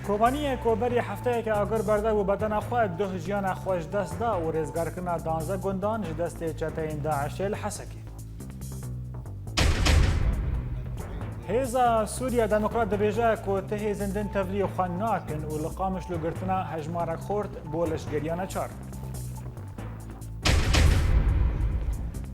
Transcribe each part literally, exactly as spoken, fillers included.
Kobaniyê ku berî hefteyeke agir berdebû bedena xwe, duh jiyana xwe ji dest da û rêzgarkirina danzdeh gundan ji destê çeteyên DAIŞê li Hesekê. Hêza Sûriya Demokrat dibêje ku ti hêzên din tevlî xwe nakin û li Qamişlo girtina hejmarek xort bo leşgeriya neçar.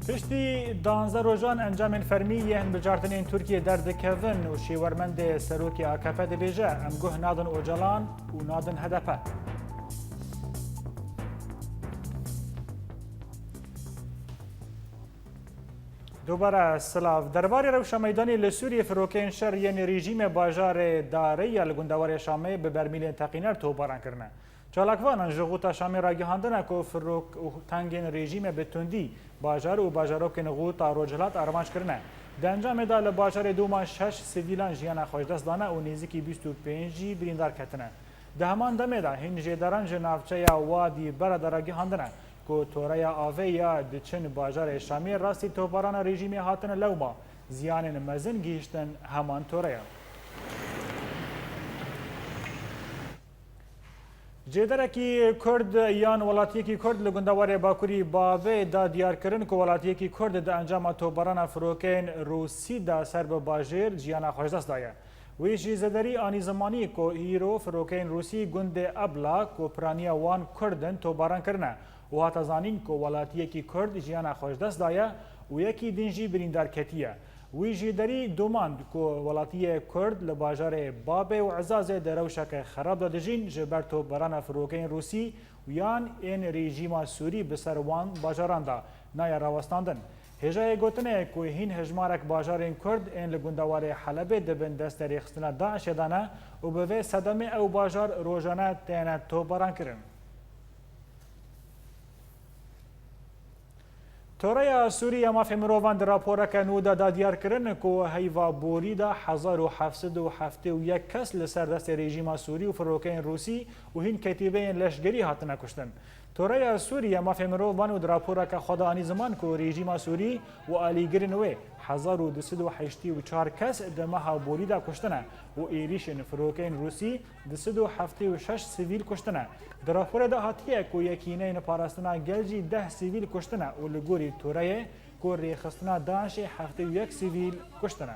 Piştî danzdeh rojan encamên fermî yên bijartinên Tirkiyê derdikevin û şêwermendê serokê A K P dibêje, em guh nadin Ocalan û nadin H D P. Dubare silav. Derbarê rewşa meydanê li Sûriyê, firokeyên şer yên rejîmê bajarê Dareyya li gundewarê Şamê bi bermîlên teqîner topbaran kirine. Çalakvanan ji Xuta Şamê ragihandine ku firok û tengên rejîmê bi tundî bajar û bajarokên Xuta Rojhilat armanc kirine. Di encamê de li bajarê Dûma şeş sivîlan jiyana xwe ji dest dane û nêzîkî bîst û pênc jî birîndar ketine. Di heman demê de hîn jêderan ji navçeya Wadî Bera de ragihandine ku toreya avê ya diçin bajarê Şamê rastî topbarana rejîmê hatine lewma ziyanên mezin gihîştin heman toreya. Jêderekî Kurd yan welatiyekî Kurd li gundewarê Bakurî Babê da diyar kirin ku welatiyekî Kurd di encama topbarana firokeyên Rûsî de ser bi bajêr jiyana xwe ji dest daye. Wî jî zêderî anî zimanî ku îro firokeyên Rûsî gundê Ebla ku piraniya wan Kurd in topbaran kirine û hate zanîn ku welatiyekî Kurd jiyana xwe ji dest daye û yekî din jî birîndar ketiye. Wî jî derî domand ku welatiyê Kurd li bajarê Babê û Ezazê di rewşeke xerab de dijîn, ji ber topbarana firokeyên Rûsî û yan ên rejîma Sûrî bi ser wan bajaran de nayê rawestandin. Hêjayê gotinê ye ku hîn hejmarek bajarên Kurd ên li gundewarê Helebê di bin destê rêxistina DAIŞê de ne û bi vê sedemê ew bajar rojane têne topbaran kirin. Toreya Sûrî ya Mafê Mirovan di raporeke nû de da diyar kirin ku heyva borî de hezar û heft sed û heftê û yek kes li ser destê rejîma Sûrî û firokeyên Rûsî û hîn ketîbeyên leşgerî hatine kuştin. Toreya Sûrî ya Mafê Mirovan û di raporeke xwe de anî ziman ku rejîma Sûrî û alîgirên wê hezar û du sed û heştê û çar kes di meha borî de kuştine û êrîşên firokeyên Rûsî du sed û heftê û şeş sivîl kuştine. Di raporê de hatiye ku yekîneyên parastina gel jî deh sivîl kuştine û li gorî toreyê ku rêxistina DAIŞê heftê û yek sivîl kuştine.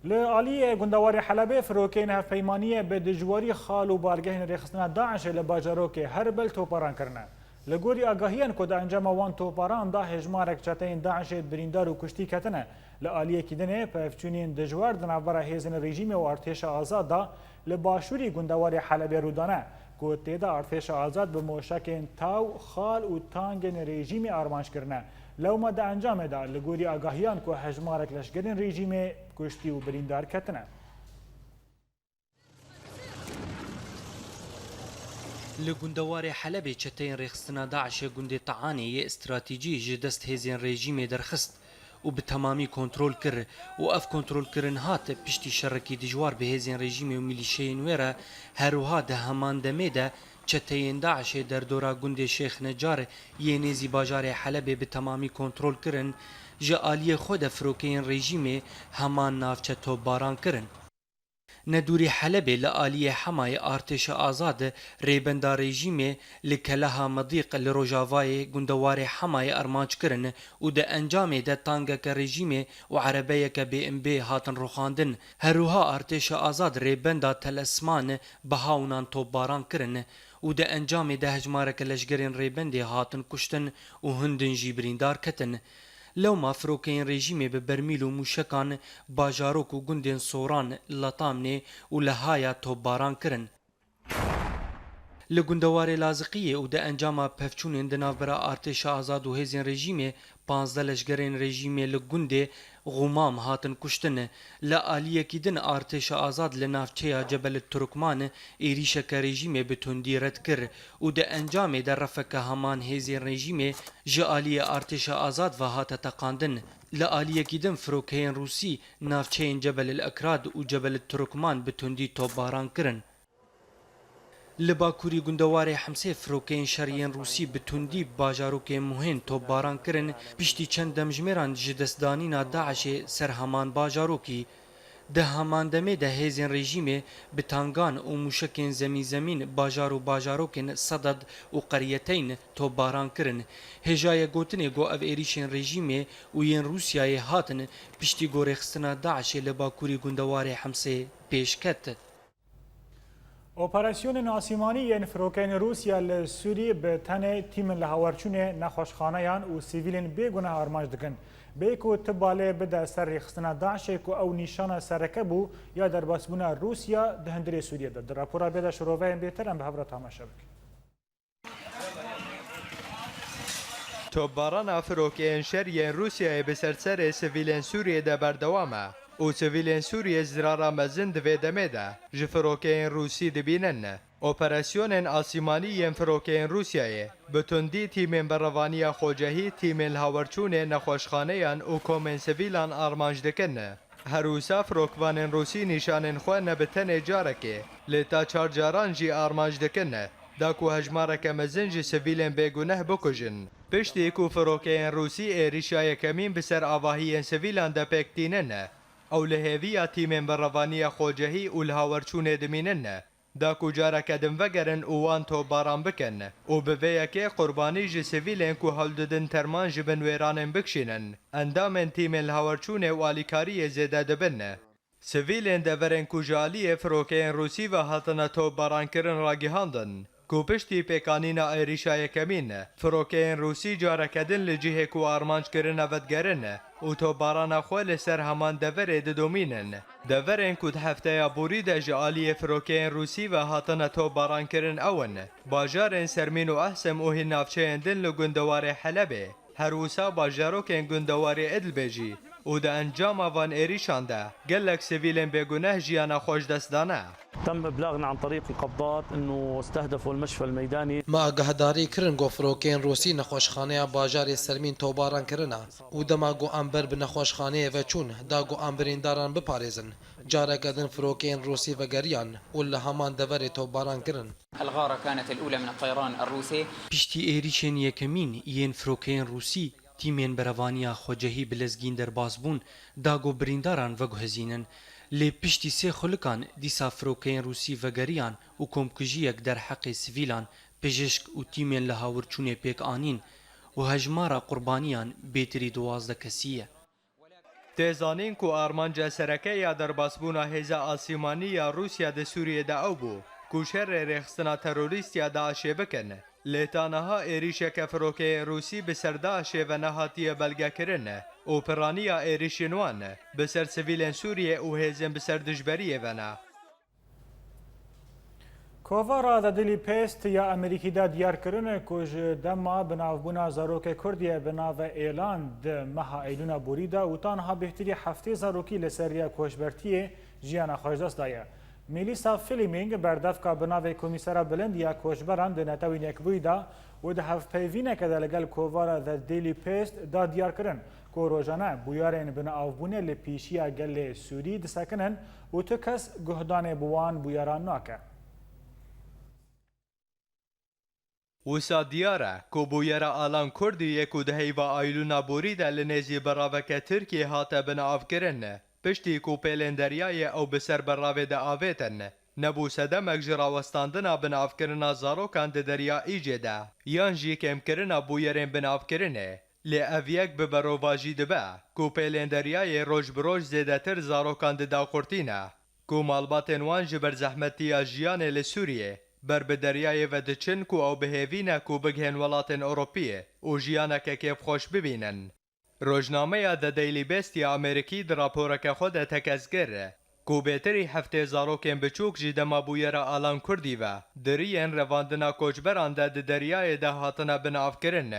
Li aliyê gundewarê Helebê firokeyên hevpeymaniyê bi dijwarî xal û bargehên rêxistina DAIŞê li bajarokê Herbel toparan kirine. Li gorî agahiyan ku di encama wan toparan de hejmarek çeteyên DAIŞê birîndar û kuştî ketine, li aliyekî dinê pevçûnên dijwar di navbera hêzên rejîmê û artêşa azad de li başûrî gundewarê Helebê rû dane, ku tê de artêşa azad bi moşekên taw, xal û tangên rejîmê armanc kirine. Lewma di encamê de li gorî agahiyan ku hejmarek leşgerên rejîmê kuştî û birîndar ketine. Li gundewarê Helebê çeteyên rêxistina DAIŞê gundê Teanê yê stratejî ji dest hêzên rejîmê derxist û bi temamî kontrol kir û ev kontrolkirin hat piştî şerekî dijwar bi hêzên rejîmê û milîşeyên wê re. Her wiha di heman demê de çeteyên DAIŞê derdora gundê Şêx Necar yê nêzî bajarê Helebê bi temamî kontrol kirin, ji aliyê xwe de firokeyên rejîmê heman navçe topbaran kirin. Ne dûrî Helebê li aliyê Hemayê artêşa azad rêbenda rejîmê li Keleha Medîq li rojavayê gundewarê Hemayê armanc kirin û di encamê de tangeke rejîmê û erebeyeke B M B hatin rûxandin. Her wiha artêşa azad rêbenda Tel Esman bi hawnan topbaran kirin û di encamê de hejmareke leşgerên rêbendê hatin kuştin û hin din jî birîndar ketin. Lewma firokeyên rejîmê bi bermîl û mûşekan bajarok û gundên Soran, Letamnê û Lehaya topbaran kirin. Li gundewarê Laziqiyê û di encama pevçûnên di navbera artêşa azad û hêzên rejîmê panzdeh leşgerên rejîmê li gundê Xûmam hatin kuştin. Li aliyekî din artêşa azad li navçeya Cebel Turkman êrîşeke rejîmê bi tundî red kir û di encamê de refeke heman hêzên rejîmê ji aliyê artêşa azad ve hate teqandin. Li aliyekî din firokeyên Rûsî navçeyên Cebel el Ekrad û Cebel Turkman bi tundî topbaran kirin. Li bakurî gundewarê Hemsê firokeyên şer yên Rûsî bi tundî bi bajarokên muhên topbaran kirin, piştî çend demjimêran ji destdanîna DAIŞê ser heman bajarokî. Di heman demê de hêzên rejîmê bi tangan û mûşekên zemîn-zemîn bajar û bajarokên Seded û Qeryeteyn topbaran kirin. Hêja ye gotinê ku ev êrîşên rejîmê û yên Rûsyayê hatin piştî ku rêxistina DAIŞê li bakurî gundewarê Hemsê pêş ket. Operasyonên asîmanî yên firokeyên Rûsya li Sûrî bi tenê tîmên lihawerçûnê, nexweşxaneyan û sivîlên bêguneh armanc dikin. Bê ku tu balê bide ser rêxistina DAIŞê ku ew nîşana sereke bû ya derbasbûna Rûsya di hundirê Sûriyê de. Di rapora bê de şiroveyên bêtir em bi hev re tamaşe bikin. Topbarana firokeyên şer yên Rûsyayê bi ser serê sivîlên Sûriyê de berdewam e û sivîlên Sûriyê zirara mezin di vê demê de ji firokeyên Rûsî dibînin. Operasyonên asîmanî yên firokeyên Rûsyayê bi tundî tîmên berevaniya xwecehî, tîmên lihawerçûnê, nexweşxaneyan û komên sivîlan armanc dikin. Her wisa firokvanên Rûsî nîşanên xwe ne bi tenê carekê, lê ta çar caran jî armanc dikin, da ku hejmareke mezin ji sivîlên bêguneh bikujin. Piştî ku firokeyên Rûsî êrîşa yekemîn bi ser avahiyên sivîlan de pêk tînin, ew li hêviya tîmên berevaniya xwecehî û lihawerçûnê dimînin, da ku careke din vegerin û wan topbaran bikin û bi vê yekê qurbanî ji sivîlên ku hewl didin terman ji bin wêranên bikişînin, endamên tîmên lihawerçûnê û alîkariyê zêde dibin. Sivîlên deverên ku ji aliyê firokeyên Rûsî ve hatine topbarankirin ragihandin ku piştî pêkanîna êrîşa yekemîn, firokeyên Rûsî careke din li cihê ku armanc kirine vedigerin û topbarana xwe li ser heman deverê didomînin. Deverên ku di hefteya borî de ji aliyê firokeyên Rûsî ve hatine topbarankirin ew in: bajarên Sermîn û Ehsim û hîn navçeyên din li gundewarê Helebê, her wisa bajarokên gundewarê Idlibê jî û di encama van êrîşan de gelek sivîlên bêguneh jiyana xwe ji dest dane. تم إبلاغنا عن طريق القبضات إنه استهدفوا المشفى الميداني. Me agahdarî kirin ku firokeyên Rûsî nexweşxaneya bajarê Sermîn topbaran kirine û dema ku em ber bi nexweşxaneyê ve çûn, da ku em birîndaran biparêzin, careke din firokeyên Rûsî vegeriyan û li heman deverê topbaran kirin. الغارة كانت الأولى من الطيران الروسي. Piştî êrîşên yekemîn yên firokeyên Rûsî, tîmên berevaniya xwecehî bi lezgîn derbas bûn, da ku birîndaran veguhezînin. Lê piştî sê xulikan dîsa firokeyên Rûsî vegeriyan û komkujiyek derheqê sivîlan, pijişk û tîmên lihawirçûnê pêk anîn û hejmara qurbaniyan bêtirî duwazdeh kesî ye. Tê zanîn ku armanca sereke ya derbasbûna hêza asîmanî ya Rûsya di Sûriyê de ew bû ku şerê rêxistina terorîst ya DAIŞê bikin. Lê ta niha êrîşeke firokeyên Rûsî bi ser DAIŞê ve nehatiye belgekirin û piraniya êrîşên wan bi ser sivîlên Sûriyê û hêzên bi ser dijberiyê ve ne. Kovara The Daily Post ya Amerîkî de diyar kirine ku ji dema binavbûna zarokê Kurdî ye bi navê Êlan di meha Eylûna borî de û ta niha bêhtirî heftê zarokî li ser riya koçbertiyê jiyana xwe ji dest daye. Melissa Fleming, berdevka bi navê Komîsera Bilind ya Koçberan di Netewên Yekbûyî de û di hevpeyvîneke de li gel kovara The Daily Post da diyar kirin ku rojane bûyerên binavbûnê li pêşiya gelê Sûrî disekinin û tu kes guhdanê bi wan bûyeran nake. Wisa diyar e ku bûyera Alan Kurdî yê ku di heyva Aylûna borî de li nêzî beraveke Tirkiyê hate binavkirin, piştî ku pêlên deryayê ew bi ser beravê de avêtin, nebû sedemek ji rawestandina binavkirina zarokan di Derya Îcê de, yan jî kêmkirina bûyerên binavkirinê. Lê ev yek bi berovajî dibe ku pêlên deryayê roj bi roj zêdetir zarokan didaqurtîne, ku malbatên wan ji ber zehmetiya jiyanê li Sûriyê ber bi deryayê ve diçin ku ew bi hêvî ne ku bigihên welatên Ewropî û jiyaneke kêfxweş bibînin. Rojnameya The Daily Beast ya Amerîkî di raporeke xwe de tekez kir ku bêtirî heftê zarokên biçûk ji dema bûyera Alan Kurdî ve di riyên revandina koçberan de di deryayê de hatine binavkirin.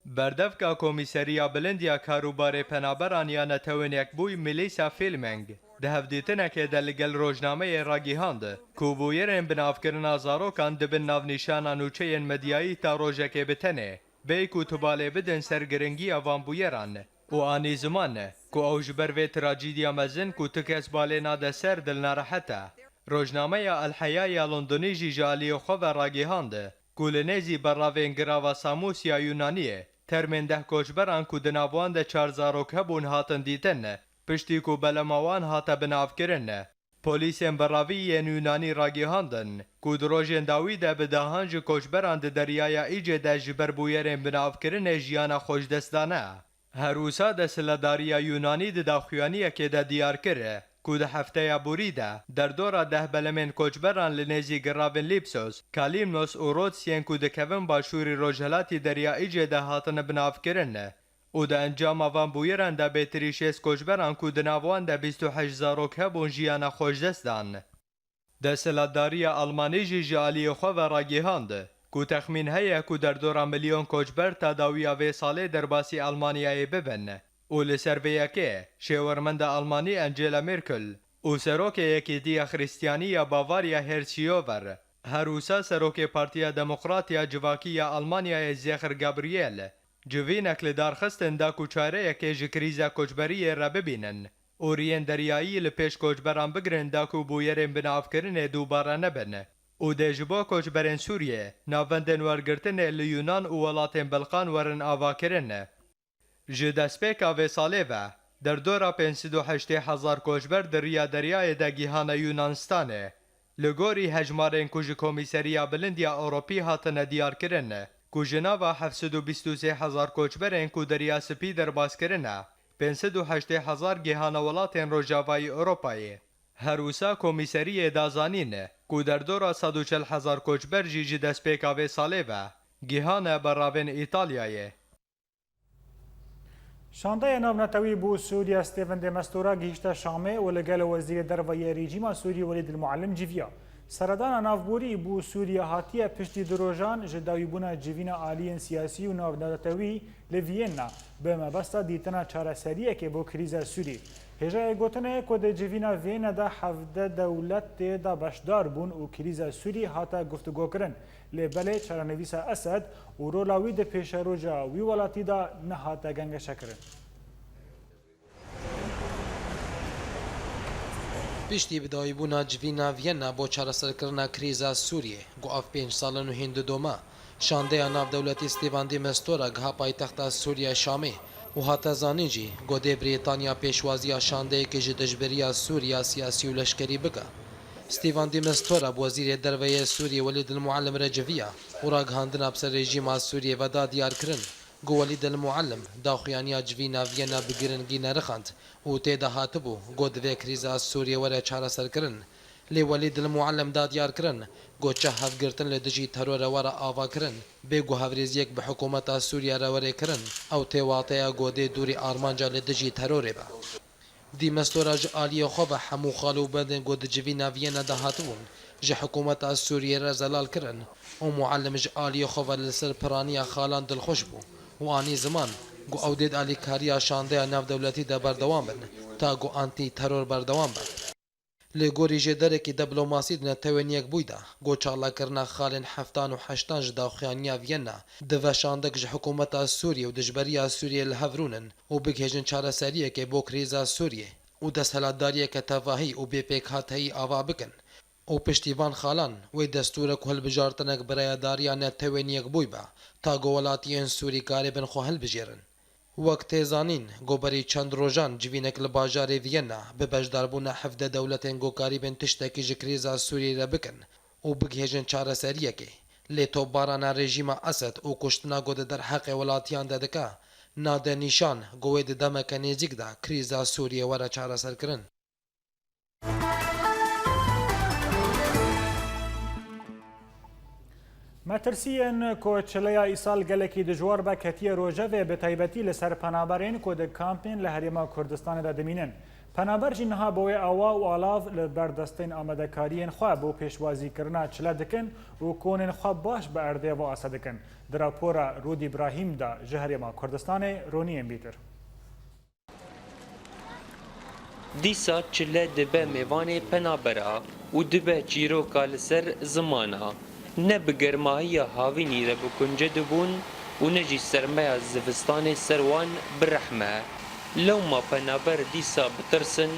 Berdevka Komîseriya Bilind ya Karûbarê Penaberan ya Netewên Yekbûyî Melissa Fleming di hevdîtinekê de li gel rojnameyê ragihand ku bûyerên binavkirina zarokan dibin navnîşana nûçeyên medyayî ta rojekê bi tenê, bêyî ku tu balê bidin ser giringiya van bûyeran û anî ziman ku ew ji ber vê trajîdiya mezin ku tu kes balê nade ser dil nerehet e. Rojnameya El Heya ya Londonî jî ji aliyê xwe ve ragihand ku li nêzî beravên girava Samus ya Yunaniyê termên deh koçberan ku di nav wan de çar zarok hebûn hatin dîtin, piştî ku belema wan hate binavkirin. Polîsên beravî yên Yunanî ragihandin ku di rojên dawî de bi dehan ji koçberan di Deryaya Îcê de ji ber bûyerên binavkirinê jiyana xwe ji dest dane. Her wisa desthilatdariya Yunanî di daxuyaniyekê de diyar kir ku di hefteya borî de derdora deh belemên koçberan li nêzî giravên Lîpsos, Kalîmnos û Rods yên ku dikevin başûrî rojhilatî Derya Îcê de hatine binavkirin û di encama van bûyeran de bêtirî şêst koçberan ku di nav wan de bîst û heşt zarok hebûn jiyana xwe ji dest dan. Desthilatdariya Almanî jî ji aliyê xwe ve ragihand ku texmîn heye ku derdora milyon koçber ta dawiya vê salê derbasî Almanyayê bibin û li ser vê yekê şêwermenda Almanî Angela Merkel û serokê Yekîtiya Xristiyanî ya Bavarya Herz Seehofer, her wisa serokê Partiya Demokrat ya Civakî ya Almanyayê Secher Gabriel civînek li dar xistin da ku çareyekê ji krîza koçberiyê re bibînin û riyên deryayî li pêş koçberan bigirin da ku bûyerên binavkirinê dubare nebin û dê ji bo koçberên Sûriyê navendên wergirtinê li Yunan û welatên Belqan werin avakirin. Ji destpêka vê salê ve derdora pênc sed û heştê hezar koçber di riya deryayê de gihane Yunanistanê. Li gorî hejmarên ku ji Komîseriya Bilind ya Ewropî hatine diyarkirin, ku ji nava heft sed û bîst û sê hezar koçberên ku Derya Spî derbas kirine, pênc sed û heştê hezar gihane welatên Rojavayî Ewropayê. Her wisa Komîseriyê da zanîn ku derdora sed û çel hezar koçber jî ji destpêka vê salê ve gihane beravên Îtalyayê. Şandeya navnetewî bo Sûriye Stephen de Mistura gihîşte Şamê û li gel Wezîrê Derve yê rejîma Sûrî Welîd El Muallim civiya. Seredana navborî bo Sûriye hatiye piştî du rojan ji dawîbûna civîna aliyên siyasî û navnetewî li Viyena bi mebesta dîtina çareseriyekê bo krîza Sûrî. Hêjayê gotinê ku di civîna Viyena de hevdeh dewlet tê de beşdar bûn û krîza Sûrî hate guftûgokirin. Lê belê çarenivîsa Esed û rola wî di pêşeroja wî welatî de nehate gengeşekirin. Piştî bidawîbûna civîna Viyena bo çareserkirina krîza Sûriyê, ku ev pênc sal in û hîn didome, şandeya navdewletî Stephen de Mistura giha paytexta Sûriye Şamê û hate zanîn jî ku dê Brîtanya pêşwaziya şandeyekê ji dijberiya Sûriya siyasî û leşkerî bike. Stephen de Mistura bi Wezîrê Derve yê Sûrî Welîd El Muallim re civiya û ragihandina bi ser rejîma Sûriyê ve da diyarkirin ku Welîd El Muallim daxuyaniya civîna Viyena bi giringî nerixand û tê de hatibû ku divê krîza Sûriyê were çareserkirin. Lê Welîd El Muallim da diyarkirin ku çi hevgirtin li dijî terorê were avakirin, bê ku hevrêziyek bi hikûmeta Sûriyê re were kirin, ew tê wateya ku dê dûrî armanca li dijî terorê be. De Mistura ji aliyê xwe ve hemû xal û bendên ku di civîna Viyena de hatibûn, ji hikûmeta Sûriyê re zelal kirin û Muallim ji aliyê xwe ve li ser piraniya xalan dilxweş bû û anî ziman ku ew dê di alîkariya şandeya navdewletî de berdewam bin, ta ku antî-teror berdewam be. Li gorî jêderekî diplomasî di Netewên Yekbûyî de, ku çalakirina xalên heftan û heştan ji daxuyaniya Viyena, dive şandek ji hikûmeta Sûriyê û dijberiya Sûriyê li hev rûnin û bigihêjin çareseriyekê bo krîza Sûriyê û desthilatdariyeke tevahî û bêpêkhateyî ava bikin û piştî van xalan wê destûrek û hilbijartinek birayedariya Netewên Yekbûyî be, ta ku welatiyên Sûrî karibin xwe hilbijêrin. Wek tê zanîn, ku berî çend rojan civînek li bajarê Viyena bi beşdarbûna hevdeh dewletên ku karîbin tiştekî ji krîza Sûriyê re bikin û bigihêjin çareseriyekê. Lê topbarana rejîma Esed û kuştina ku di derheqê welatiyan de dike, nade nîşan ku wê di demeke nêzîk de krîza Sûriyê were çareserkirin. Metirsiyên ku çileya îsal gelekî dijwar be ketiye rojevê, bi taybetî li ser penaberên ku di kampên li Herêma Kurdistanê de dimînin. Penaber jî niha bi wê awa û alav li ber destên amadekariyên xwe bo pêşwazîkirina çile dikin û konên xwe baş bi erdê ve ase dikin. Di rapora Rûdî Îbrahîm de ji Herêma Kurdistanê, Ronî Embîtir. Dîsa çile dibe mêvanê penabera û dibe çîroka li ser zimana. Ne bi germahiya havînî re bi kunce dibûn û ne jî sermeya zivistanê ser wan bi rehme. Lewma penaber dîsa bitirsin,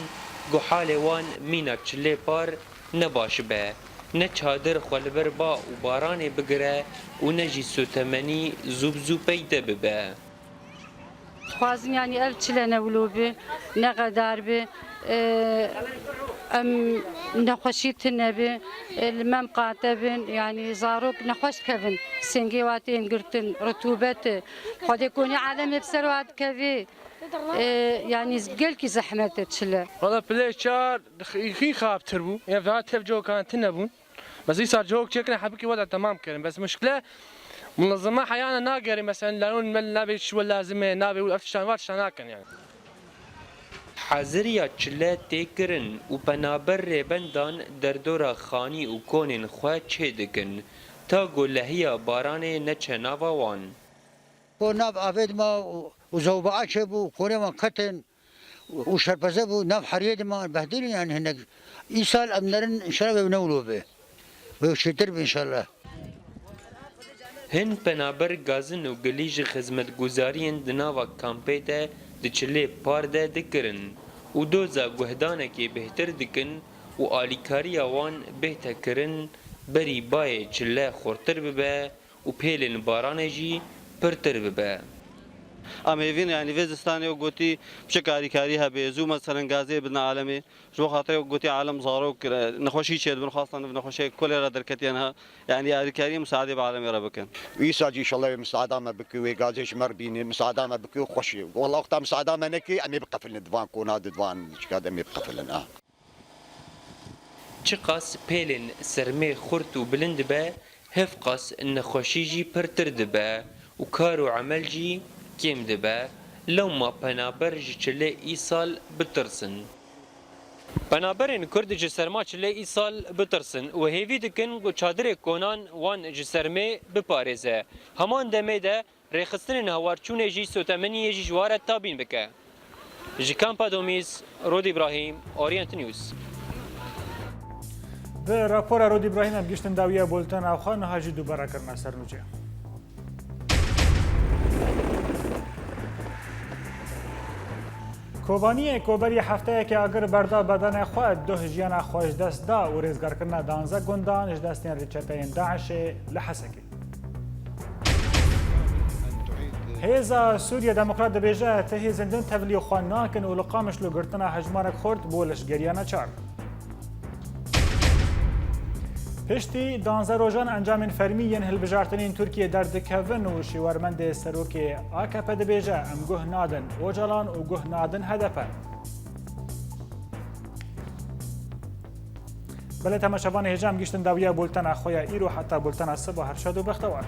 guhalê wan mîna çilê par ne baş be, ne çadir xwe li ber ba û baranê bigire û ne jî sotemenî zû bi zû peyde bibe. Dixwazin, yanî ev çile ne wilo bi, ne qedar bi, e, em nexweşî tune bi, e, li me miqate bin, yanî zarok nexweş dikevin, sêngê wa tên girtin, ritûbet e, Xwedê konî alemê bi ser wa dikevê, e, yanî gelkî zehmet e çile. Wala pilê çar xî xirabtir bû. Ev daha tev cokan tune bûn. Bes îsal cihok çêkirin, hebikî weda temam kirin. Bes muşkile munezeme heyana nagerin, mesela, layon mel nabê çi we lazim e, nabê û ev tiştan, va tiştan nakin yani. Haziriya çile tê kirin û penaber rêbendan derdora xanî û konên xwe çê dikin, ta ku lehiya baranê neçe nava wan. Ko nav avê dima û, û zewba'a çêbû, konê wan ketin û şerpeze bû, nav heriyê dima behdîlin yani hinek. Îsal em nerin inşallah wê ne wilo be. Wê çêtir be inşallah. Hin penaber gazin û gilî ji xizmetguzariyên di nava kampê de di çilê par de dikirin û doza guhdanekê bêhtir dikin û alîkariya wan bêhte kirin, berî bayê çile xurtir bibe û pêlên baranê jî pirtir bibe. Em hêvîn, yanî vê zistanê wek gotî piçek alîkarî hebe, zû meselen gazê bidin alemê. Ji bo xatirê wek gotî alem zarok, e, nexweşî çêdibin, xwestan ev nexweşê kolera derketiye niha. Yanî alîkariyê misaadê bi alemê re bikin. Îsal jî înşallah wê misaada me bike, wê gazê ji me re bîne, misaada me bike û xweş e. Wela wexta misaada me neke, em ê biqefilin di van kona de, di van çika de em ê biqefilin, a. Çiqas pêlên sermê xurt û bilind be, hevqas nexweşî jî pirtir dibe û kar û emel jî kêm dibe, lewma penaber ji çilê îsal bitirsin. Penaberên Kurd ji serma çilê îsal bitirsin û hêvî dikin ku çadirê konan wan ji sermê biparêze. Heman demê de rêxistinên hawarçûnê jî sotemeniyê jî ji wa re tabîn bike. Ji Kampa Domîz, Rod Îbrahîm, Orient News. Bi rapora Rod Îbrahîm em giştin dawiya bultena xwe, niha jî dubare kirine ser nûçê. Kobaniyê ku berî hefteyekê agir berda bedenê xwe, duh jiyana xwe ji dest da û rêzgarkirina danzdeh gundan ji destên rêçeteyên DAIŞê li Hesekê. Hêza Sûriye Demokrat dibêje, ti hêzên din tevlî xwe nakin û li Qamişlo girtina hejmarek xurt bo leşgeriya neçar. Piştî danzdeh rojan encamên fermî yên hilbijartinên Tirkiyê derdikevin û şêwermendê serokê A K P dibêje, em guh nadin Ocalan û guh nadin H D P. Belê temaşevanê hêja em giştin dawiya bultena xwe ya îro, heta bultena siba her şad û bextewar.